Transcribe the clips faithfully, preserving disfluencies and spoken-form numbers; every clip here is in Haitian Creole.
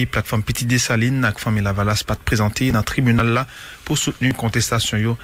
Platfòm Pitit Desalin ak Fanmi Lavalas pa t prezante nan tribinal la pou soutni kontestasyon yo.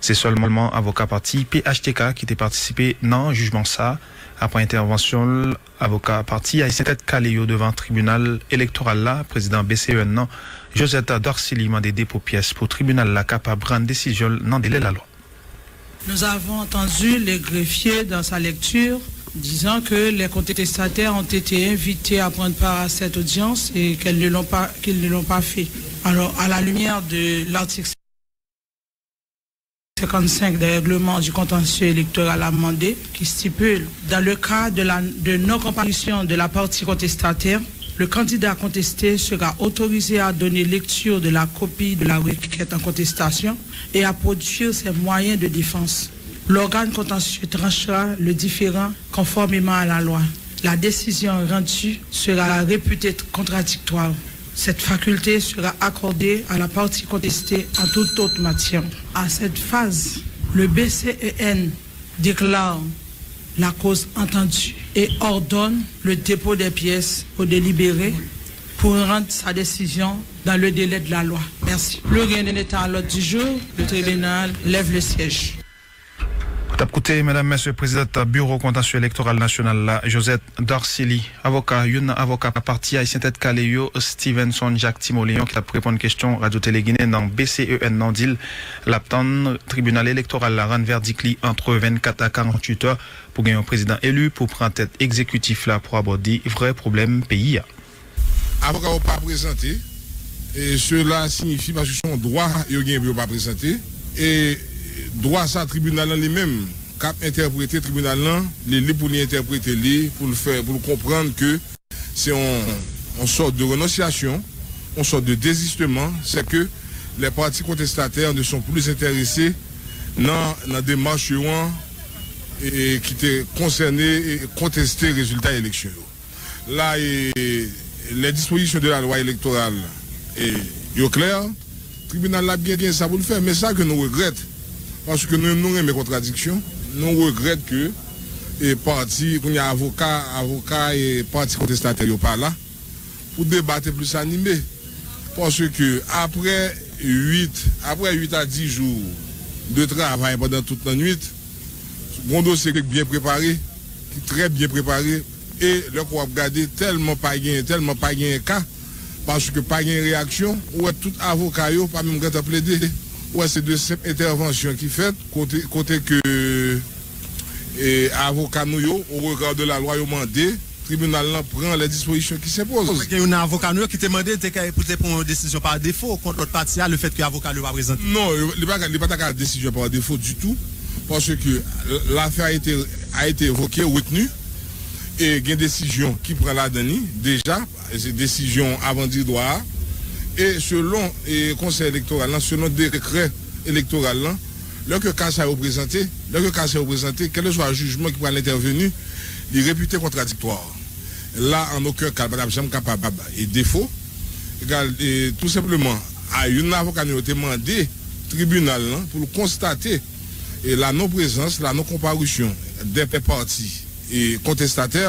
Se sèlman avoka pati P H T K ki te patisipe nan jijman sa a. Apre entèvansyon l, avoka pati ayisyen Tèt Kale yo devan tribinal elektoral la, prezidan B C E N nan, Josette Dorcilly, mande depo pyès pou tribinal la kapab rann desizyon l nan delè lalwa. Nous avons entendu les greffiers dans sa lecture, disant que les contestataires ont été invités à prendre part à cette audience et qu'elles ne l'ont pas, qu'ils ne l'ont pas fait. Alors, à la lumière de l'article cinquante-cinq des règlements du contentieux électoral amendé, qui stipule, dans le cas de la, de non-comparution de la partie contestataire, le candidat contesté sera autorisé à donner lecture de la copie de la requête en contestation et à produire ses moyens de défense. L'organe contentieux tranchera le différend conformément à la loi. La décision rendue sera réputée contradictoire. Cette faculté sera accordée à la partie contestée en toute autre matière. À cette phase, le B C E N déclare la cause entendue et ordonne le dépôt des pièces au délibéré pour rendre sa décision dans le délai de la loi. Merci. Plus rien n'est à l'ordre du jour. Le tribunal lève le siège. Ou t ap koute, medam, mesye, prezidant Biwo Kontansye Elektoral Nasyonal la, Josette Dorcilly. Avoka, youn nan avoka pati Ayisyen Tèt Kale yo, Stevenson Jacques Timoleon, ki t ap reponn kesyon Radyo Tele Ginen nan B C E N nan, di l l ap tann tribinal elektoral la rann vèdik li antre vennkat a karanntuit è pou gen yon prezidan eli pou pran tèt egzekitif la pou abòde vrè pwoblèm peyi a. Avoka yo pa prezante, e sela siyifi paske se yon dwa yo genyen pou yo pa prezante, e dwa sa tribinal lan li menm k ap entèprete tribinal lan, li lib pou li entèprete li, pou l fè, pou l konprann ke se yon, yon sòt de renonsyasyon, yon sòt de dezisteman, c'est que les partis contestataires ne sont plus intéressés nan, nan demach yo an, e ki te konsène e konteste rezilta eleksyon yo. La, e, les dispositions de la loi électorale, e, yo klè, tribinal la byen gen sa pou l fè, men sa ke nou regrèt, paske nou menm nou renmen kontradiksyon, nou regrèt ke, e, pati, kounye a avoka, avoka, e, pati kontestatè yo pa la pou deba te plis anime, paske apre uit, apre uit a dis jou de travay pandan tout lannwit, gon dosye ki byen prepare, ki trè byen prepare, e lè w ap gade, tèlman pa gen, tèlman pa gen ka, paske pa gen reyaksyon, ou wè tout avoka yo pa menm gentan plede. Ou wè se de senp entèvansyon ki fèt, kote, kote ke, e, avoka nou yo, au regard de la loi, yo mande tribinal lan pran les dispositions qui s'imposent. Gen youn nan avoka nou yo ki te mande te kay pou te pran yon desizyon pa defo kont lòt pati a, lefètke avoka l yo pa prezante. Non, yo- li pa, li pa ta ka desizyon pa defo ditou, paske lafè a été, a été évoqué, retenu, e gen desizyon ki pran ladan li deja, e se desizyon avan di dwa a, e selon e konsèy elektoral lan, selon dekrè elektoral lan, lè ke ka sa yo prezante, lè ke ka sa yo prezante, kèlkeswa jijman ki pral entèveni, li repite kontradiktwa. La, an okenn ka, l pa t ap janm kapab e defo. Egal, e, tou senpleman, a youn nan avoka nou yo te mande tribinal lan pou l konstate e la non prezans, la non konparisyon de pati e kontestatè,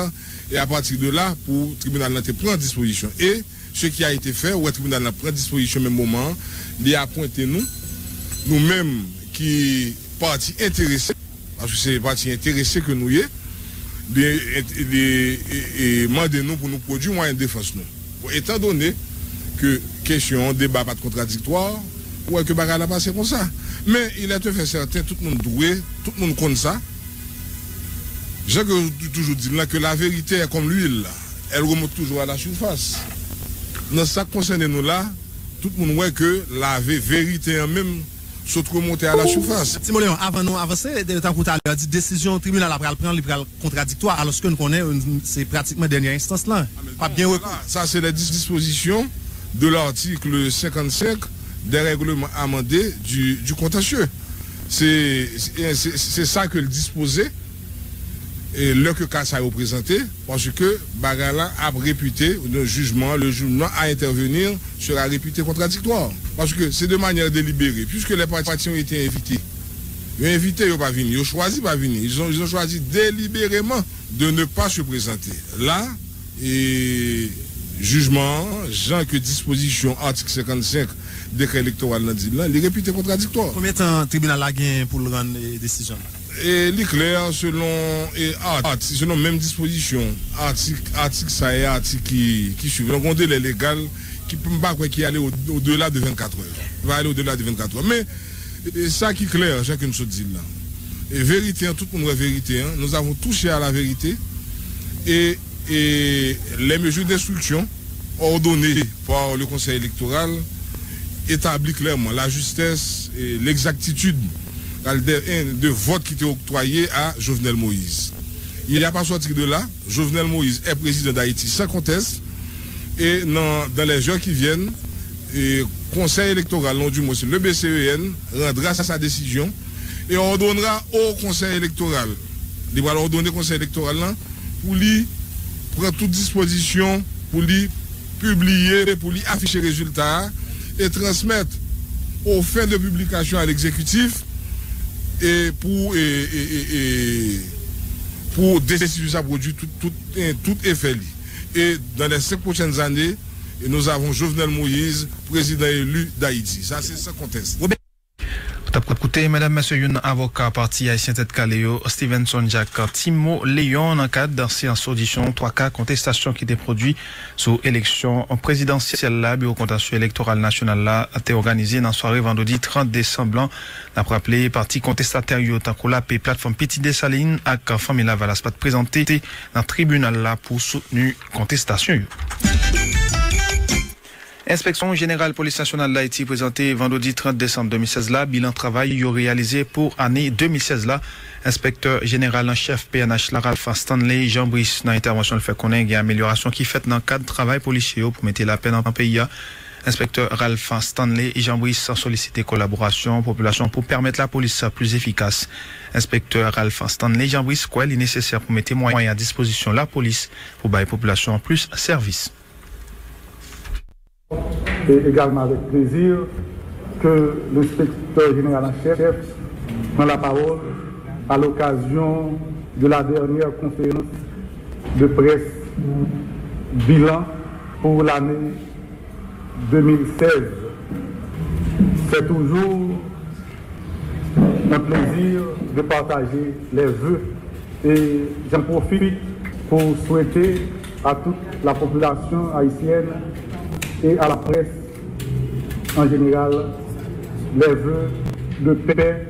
e apati de la pou tribinal lan te pran dispozisyon. E ce qui a été fait, ou wè tribinal lan pran dispozisyon menm moman an, li apwente nou, nou menm ki pati enterese, paske se pati enterese ke nou ye, li, li e, e, mande nou pou nou pwodui mwayen defans nou. Bon, etan done ke kesyon an, deba pa t kontradiktwa, ou wè ke bagay la pase konsa. Men, il est un fait certain, tout moun dwe, tout moun konn sa, jan ke yo toujou di m lan, que la vérité est comme l'huile, elle remonte toujours à la surface. Nan sa k konsène nou la, tout moun wè ke lave verite an menm sot remonte a la surface. Ti Moleyon, avan nou avanse, de- tankou talè a di, desizyon tribinal la pral pran, li pral kontradiktwa, alòske nou konnen se pratikman dènyè enstans lan. P ap gen rekou. Sa se les dispositions de l'article cinquante-cinq des règlements amendés du, du contentieux. Se, se, se, se sa ke l dispoze, e lè ke ka sa yo prezante, paske bagay la ap repite, le jugement, le jugement à intervenir sera réputé contradictoire. Paske se de manière délibérée, puisque les parties ont été invitées. Yo envite, yo pa vini, yo chwazi pa vini. Ils ont, ils ont choisi délibérément de ne pas se présenter. La, e, Jijman an, jan ke dispozisyon atik senkannsenk dekrè elektoral lan di l lan, li repite kontradiktwa. Konbyen tan tribinal la gen pou l rann, e, desizyon l? E li klè, selon, e, art-, selon menm dispozisyon, atik, atik sa e atik ki, ki swiv. Donk, yon delè legal ki, m pa kwè, ki ale o, odela de vennkat è. Ki va ale odela de vennkat è. Men, e, sa ki klè, jan ke nou sot di l lan. E verite an, tout moun wè verite an. Nous avons touché à la vérité. Et, et les mesures d'instruction ordonnées par le Conseil électoral établit clairement la justesse et l'exactitude de, de vote qui était octroyé à Jovenel Moïse. Il n'y a pas sorti de là. Jovenel Moïse est président d'Haïti sans conteste. Et dans, dans les heures qui viennent, et Conseil électoral, non, du moins, c'est le B C E N, rendra sa, sa décision et ordonnera au Conseil électoral. Li pral òdone Konsèy Elektoral lan pou li pran tout dispozisyon pou li pibliye, pou li afiche rezilta a e transmèt aux fins de publication à l'exécutif e pou, e, e, e, e, pou desizyon sa pwodui tout, tout, e, tout efè li. Et dans les cinq prochaines années, nous avons Jovenel Moïse, président élu d'Haïti. Sa se san kontès. Ou t ap koute, medam, mesye, youn nan avoka pati Ayisyen Tèt Kale yo, Stevenson Jacques Timo Léon, nan kad seyans odisyon twa ka kontestasyon ki te pwodui sou eleksyon prezidansyèl la. Biwo Kontansye Elektoral Nasyonal la te òganize nan sware vandredi trant desanm lan. N ap raple, pati kontestatè yo, tankou Lape, Platfòm Pitit Desalin ak Fanmi Lavalas, pa t prezante nan tribinal la pou soutni kontestasyon yo. Enspeksyon Jeneral Polis Nasyonal d Ayiti prezante vandredi trant desanm de mil sèz la bilan travay yo reyalize pou ane de mil sèz la. Enspektè Jeneral an Chèf P N H la, Ralph Stanley Jean Brice, nan entèvansyon l fè konnen gen amelyorasyon ki fèt nan kad travay polisye yo pou mete lapè nan peyi a. Enspektè Ralph Stanley Jean Brice solisite kolaborasyon popilasyon pou pèmèt lapolis plis efikas. Enspektè Ralph Stanley Jean Brice kwè li nesesè pou mete mwayen a dispozisyon lapolis pou bay popilasyon an plis sèvis. Et également avec plaisir que l'inspecteur général en chef prend la parole à l'occasion de la dernière conférence de presse bilan pour l'année deux mille seize. C'est toujours un plaisir de partager les vœux et j'en profite pour souhaiter à toute la population haïtienne et à la presse en général les vœux de paix,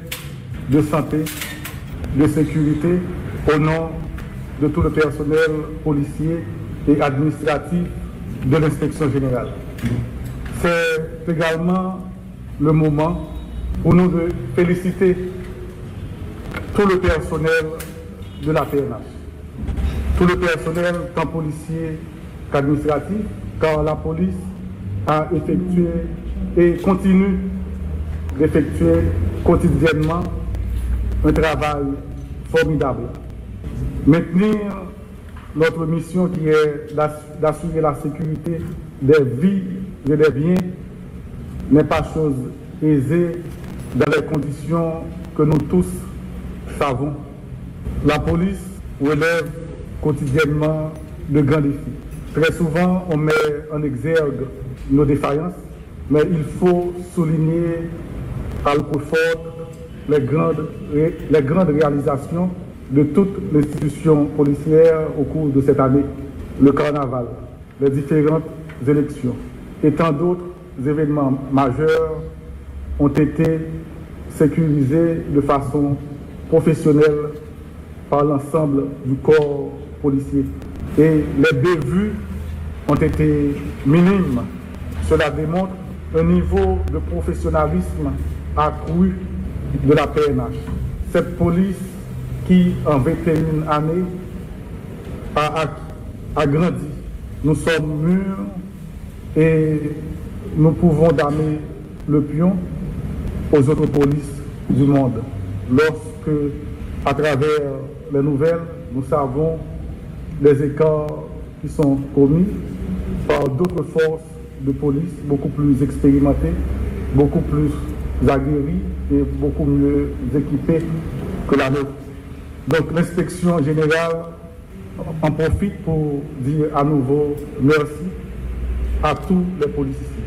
de santé, de sécurité au nom de tout le personnel policier et administratif de l'inspection générale. C'est également le moment pour nous de féliciter tout le personnel de la P N H, tout le personnel, tant policier qu'administratif, car la police a effectué et continue d'effectuer quotidiennement un travail formidable. Maintenir notre mission qui est d'ass- d'assurer la sécurité des vies et des biens n'est pas chose aisée dans les conditions que nous tous savons. La police relève quotidiennement de grands défis. Très souvent, on met en exergue nos défaillances, mais il faut souligner à la fois les grandes, ré- les grandes réalisations de toute l'institution policière au cours de cette année. Le carnaval, les différentes élections et tant d'autres événements majeurs ont été sécurisés de façon professionnelle par l'ensemble du corps policier. Et les bévues ont été minimes. Cela démontre un niveau de professionnalisme accru de la P N H. Cette police qui, en vingt et une années, a, a, a grandi. Nous sommes mûrs et nous pouvons damer le pion aux autres polices du monde. Lorsque, à travers les nouvelles, nous savons les écarts qui sont commis par d'autres forces de police beaucoup plus expérimentées, beaucoup plus aguerries et beaucoup mieux équipées que la nôtre. Donc l'inspection générale en profite pour dire à nouveau merci à tous les politiciens.